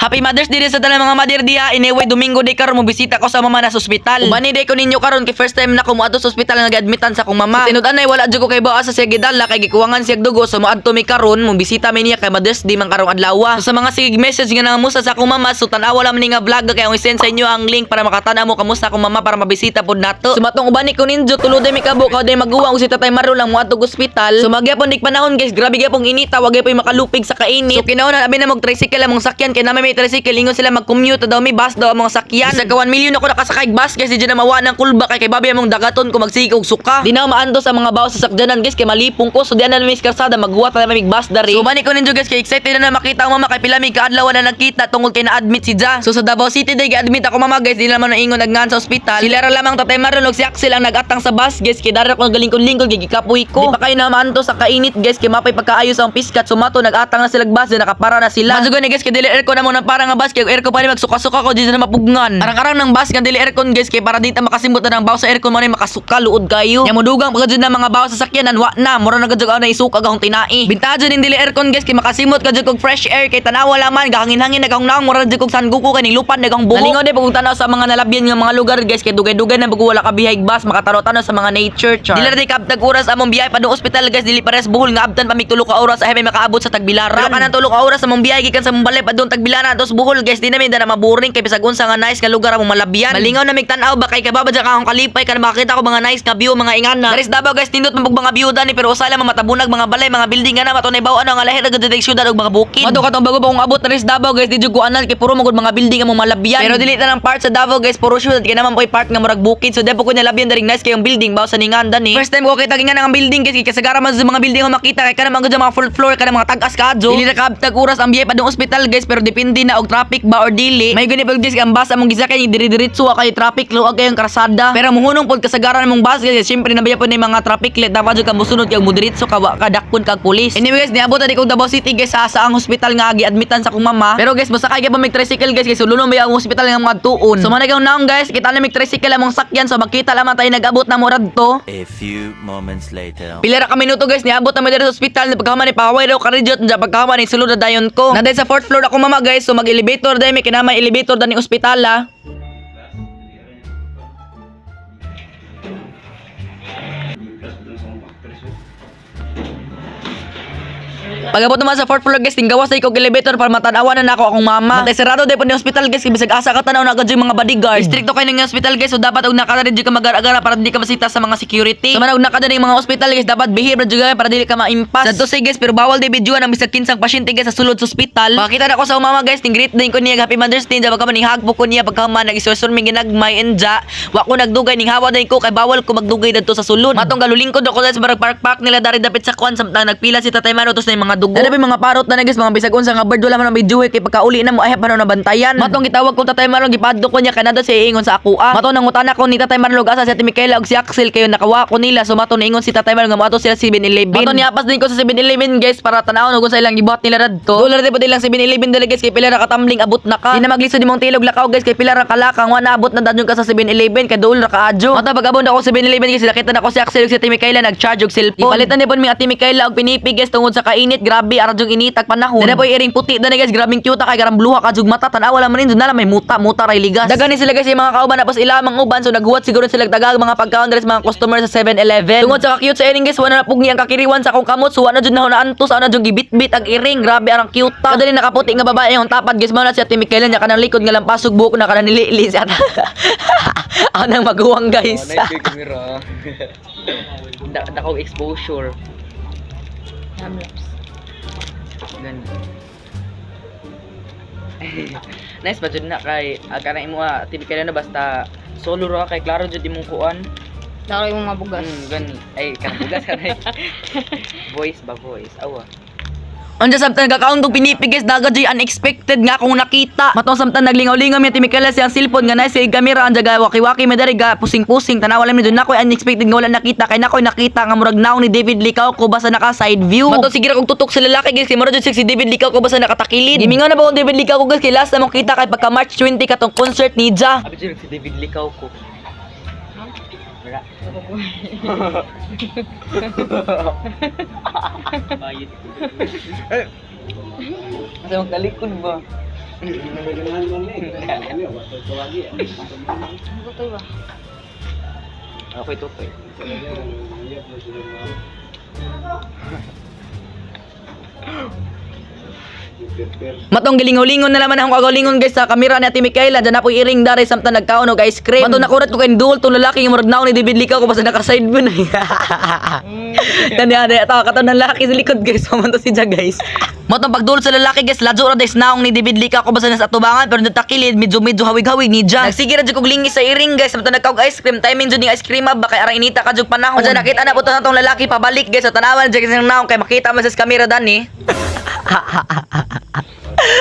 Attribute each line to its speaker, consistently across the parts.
Speaker 1: Happy Mother's Day sa tanan mga mother diha. Anyway, Domingo day karon, mo bisita ko sa mama na sa ospital. Ubani day ko ninyo karon kay first time na ko moadto sa ospital nga giadmitan sa akong mama. Sa tinud-anay, wala jud ko kay asa siya gidala kay gikuwangan siya og dugo, so moadto mi karon, mo bisita mi niya kay Mother's Day man karong adlaw. So, sa mga sige message nga nangamusta sa akong mama, so tan-awa lang ni nga vlog kay ang i-send sa inyo ang link para makatan-aw mo kamusta akong mama para mabisita pod nato. So matong ubani ko ninyo, tulo day mi kabuok, ako day maguwang ug si Tatay Maro lang moadto og ospital. So magyapon dik panahon, guys, grabe gyapon inita, wa gyapon makalupig sa kainit. So kinahanglan abi na mo tricycle among sakyan kay naa may tricycle, ingon sila mag-commute daw mi, bus daw among sakyan. Sa 1 million ako nakasakay og bus guys, di na mawa ng kulba kay babi among dagaton ko magsige og suka. Di na maandos ang mga bawo sa sakyanan, guys, kay malipong ko. So di na mi sa kalsada, maghuwat na mi bus dari. So bani ko ninyo, guys, kay excited na na makita ang mama kay pila mi kaadlaw na nagkita tungod kay na-admit si Ja. So sa Davao City day gi-admit ako mama, guys, di naman naingon nagngana sa ospital. Sila ra lamang Tatay Maron ug si Axel ang nagatang sa bus, guys, kay dara ko galingkod-lingkod kay gikapoy ko. Di pa kayo na maantos sa kainit, guys, kay mapay pagkaayo sa ang piskat. So mato nagatang na sila og bus, nakapara na sila. Madyo gani, guys, kay dili aircon amo nang para nga bus, kay aircon pa ni magsuka-suka ko, di na mapugnan. Arang-arang ng bus nga dili aircon, guys, kay para di ta makasimot na ng baw sa aircon mo na makasuka luod kayo. Nya modugang pa jud na mga baw sa sakyanan, wa na mura na gud na isuka gahong tinai. Binta jud ning dili aircon, guys, kay makasimot ka jud og fresh air kay tanawa laman gahangin-hangin nagahong naong mura jud kog San Goku kay ning lupad nagahong buhok. Nalingaw day pag tanaw sa mga nalabyan nga mga lugar, guys, kay dugay-dugay na bago wala ka biyahig bus makatanaw-tanaw sa mga nature char. Dili ra day kaabtag oras among biyahe padung ospital, guys, dili pares Bohol nga abtan pa mig 3 ka oras ay may makaabot sa Tagbilaran. Pero kanang 3 ka oras among biyahe gikan sa among balay padung Tagbilaran atos Bohol, guys, di namin dana maboring kay bisag unsa nga nice nga lugar among malabyan. Malingaw na mig tan-aw ba kay kababa dyan akong kalipay kan makakita ko mga nice nga view mga ingana. Daris Davao, guys, nindot man pug mga view dani pero usay lang matabunag mga balay, mga building nga na mato na ibaw ano nga lahi ra gud sa syudad ug mga bukid. Mato katong bago pa kong abot daris Davao, guys, di jud ko anal kay puro man gud mga building among malabyan. Pero dili na lang part sa Davao, guys, puro syudad kay naman po'y part nga murag bukid. So di po ko nalabyan daring nice kayong building baw sa ningan dani. First time ko kita nga ang building, guys, kay kasagara man sa mga building ko makita kay kana man gud mga full floor kana mga tag-as kaadyo. Dili na kaabtag oras ang biyahe padung ospital, guys, pero depende na og traffic ba or dili. May gani pud, guys, ang bus among gisakay diri-diretso kay traffic luag kayong krasada. Pero muhunong pud kasagaran among bus, guys, syempre nabiya pud ni mga traffic light, dapat jud ka mosunod kay mudiretso ka wa ka dakpon kag pulis. Anyway, guys, niabot na di kog Davao City, guys, sa ang hospital nga gi-admitan sa akong mama. Pero guys, mosakay gyud pa mig tricycle, guys, kay sululong ba ang hospital nga mga tuon. So man naong guys, kita na mig tricycle among sakyan, so magkita lamang tayo nag-abot na murad to.
Speaker 2: A few moments later.
Speaker 1: Pila ra ka minuto, guys, niabot na mi diri sa ospital. Pagkahuman ni pahaway daw karidyot dya, pagkahuman ni sulod na dayon ko. Naday sa fourth floor ako mama, guys, so mag-elevator dahil may kinamay elevator daning ospitala. Pag-abot naman sa fourth floor, guys, tinggawas na ikaw elevator para matanawa na nako akong mama. Matay sarado day po ni hospital, guys, kay bisag asa ka tanaw na agad yung mga bodyguard. Stricto kayo ng hospital, guys, so dapat og nakadari ka mag-agara para di ka masita sa mga security. So man og nakadari mga hospital, guys, dapat behave ra jud ka para dili ka maimpas. Sad to say, guys, pero bawal di videoan ang bisag kinsang pasyente, guys, sa sulod sa ospital. Makita na ko sa mama, guys, ting greet din ko niya Happy Mother's Day, pagka man hug ko niya pagka man nag-isursun mi ginagmay enja. Wa ko nagdugay ning hawa din ko kay bawal ko magdugay dadto sa sulod. Matong galulingkod ako sa barang park park nila dari dapit sa kuan samtang nagpila si Tatay Mano tos na yung mga dugo. Dara mga parot na guys, mga bisag unsa nga bird wala man ang video kay pagkauli na mo ay pa na bantayan. Matong gitawag ko Tatay Mano, gipadlo ko niya kanado siya ingon sa ako ah. Matong nangutana ko ni Tatay Mano asa si Ate Micaela ug si Axel kayo nakawa ko nila, so matong niingon si Tatay Mano nga moadto sila 7-Eleven. Matong niapas din ko sa 7-Eleven, guys, para tanawon ug sa ilang gibuhat nila radto. Dolar di po ilang 7-Eleven dali, guys, kay pila ra katambling abot na ka. Di na maglisod imong tilog lakaw, guys, kay pila ra kalakang wa na abot na dadyon ka sa 7-Eleven kay dool ra kaadyo. Matong pag-abot ako 7-Eleven, guys, nakita na ko si Axel ug si Ate Micaela nag-charge og cellphone. Ipalitan ni pud mi Ate Micaela og pinipig, guys, tungod sa kainit, grabe ara jung initag panahon. Dana po iring puti dana, guys, grabing cute kay garang bluha ka jug mata, tan-awa lang man rin na lang may muta muta ray ligas. Dagan ni sila, guys, yung mga kauban na pas ila mga uban, so naghuwat siguro sila tagag mga pagkaon diri sa mga customer sa 7-Eleven. Tungod sa ka-cute sa iring, guys, wala na pugni ang kakiriwan sa akong kamot, so wala jud na naantos, ana jud gibitbit ang iring, grabe arang cute ta. Kadali nakaputi nga babae yung tapad, guys, mao na si Ate Micaela niya kanang likod nga lampasog buhok na kanang nilili siya. Anang maguwang, guys.
Speaker 3: Oh, camera.
Speaker 1: Dako exposure.
Speaker 4: Timelapse.
Speaker 1: Gani. Nice ba jud na kay kana imo ah, TV kay na basta solo ra kay klaro jud imong kuan.
Speaker 4: Laro yung mga bugas.
Speaker 1: Gani. Ay, kanang bugas kanay. Voice ba voice? Awa. Unsa samtang nagkakaon kog pinipig, guys, daga jud unexpected nga akong nakita. Matong samtang naglingaw-lingaw mi Ate Micaela siyang cellphone nga na siya kamera anja ga waki-waki mi diri ga pusing-pusing tanawa lang mi dun nakoy unexpected nga wala nakita kay nakoy nakita nga murag naong ni David Licauco basta naka side view. Matong sige ra kog tutok sa lalaki, guys, kay murag jud siya si David Licauco basta nakatakilid. Gimingaw na ba kong David Licauco, guys, kay last na mong kita kay pagka March 20 katong concert ni Ja. Abi jud si David Licauco. Wala. Bayit. Asa magtalikod ba?
Speaker 4: Tutoy ba?
Speaker 1: Okay, tutoy. Matong gilingaw-lingon na naman akong kagalingon, guys, sa kamera ni Ate Micaela. Diyan na po iring dari samtang nagkaon og ice cream. Matong nakurat ko kay duol tong lalaki nga murag naon ni David Licao ko basta naka-side view na. Tani ade ato katong lalaki sa likod, guys. Pamanto si Ja, guys. Matong pagduol sa lalaki, guys, ladyo ra guys naong ni David Licao ko basta nasa atubangan pero natakilid medyo medyo hawig-hawig ni Ja. Nagsige ra jud kog lingis sa iring, guys, samtang nagkaog ice cream. Timing jud ning ice cream ba kay arang inita ka jud panahon. Diyan nakita na po to na tong lalaki pabalik, guys, sa tanawan jud ng naong kay makita man sa kamera dani.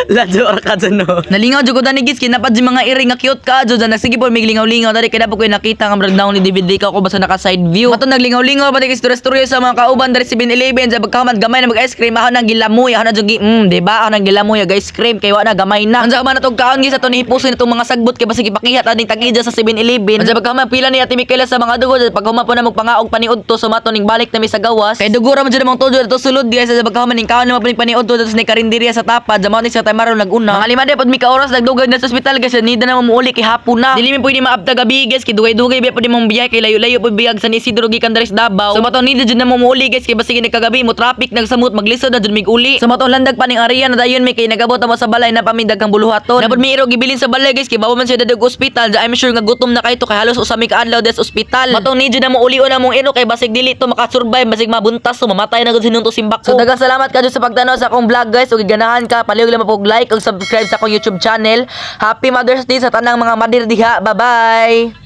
Speaker 1: Ladyo or ka dyan, no? Nalingaw jud ko dani, guys, kinapad jud mga iring nga cute ka jud. Nagsige po miglingaw-lingaw dali kay dapat ko yung nakita nga murag naong ni David Licao ko basta naka side view. Matong naglingaw-lingaw pa di istorya sa mga kauban diri 7-Eleven sa pagkahuman gamay na mag ice cream ako nang gilamoy ako na jud di ba ako nang gilamoy ag ice cream kay wa na gamay na. Unsa man natong kaon, guys, ato nihipuson itong mga sagbot kay basig ipakihat aning tag-ija sa 7-Eleven. Unsa pagkahuman pila ni Ate Micaela sa mga dugo pagkahuman po na magpangaog paniudto so mato ning balik nami sa gawas. Kay dugo ra man jud among tuyo ato sulod, guys, sa pagkahuman ning kaon naman po ning paniudto tapos ni karinderya sa tapad jamaw ni sa taymaron naguna. Mga 5 day pod mi ka oras nagdugay na sa ospital, guys, nida na muuli kay hapon na. Dili mi pwede maabta gabi, guys, kay dugay-dugay biya pwede mong biyahe kay layo-layo pud biyag San Isidro gikan diri sa Davao. So mato nida jud na muuli, guys, kay basig nagkagabi mo traffic nagsamot maglisod na jud mig uli. So mato landag pa ning area na dayon mi kay nagabot mo sa balay na pamidag kang buluhaton. Napod mi iro gibilin sa balay, guys, kay bawo man siya dadog ospital. I'm sure nga gutom na kay to kay halos usa mi ka adlaw des ospital. Mato ni jud na muuli na mong iro kay basig dili to makasurvive, basig mabuntas so mamatay na gud sinunto simbako. So daghang salamat kadyo sa pagtanaw sa akong vlog, guys. Ug ganahan ka palihog lang mo like ug subscribe sa akong YouTube channel. Happy Mother's Day sa tanang mga madir diha. Bye bye.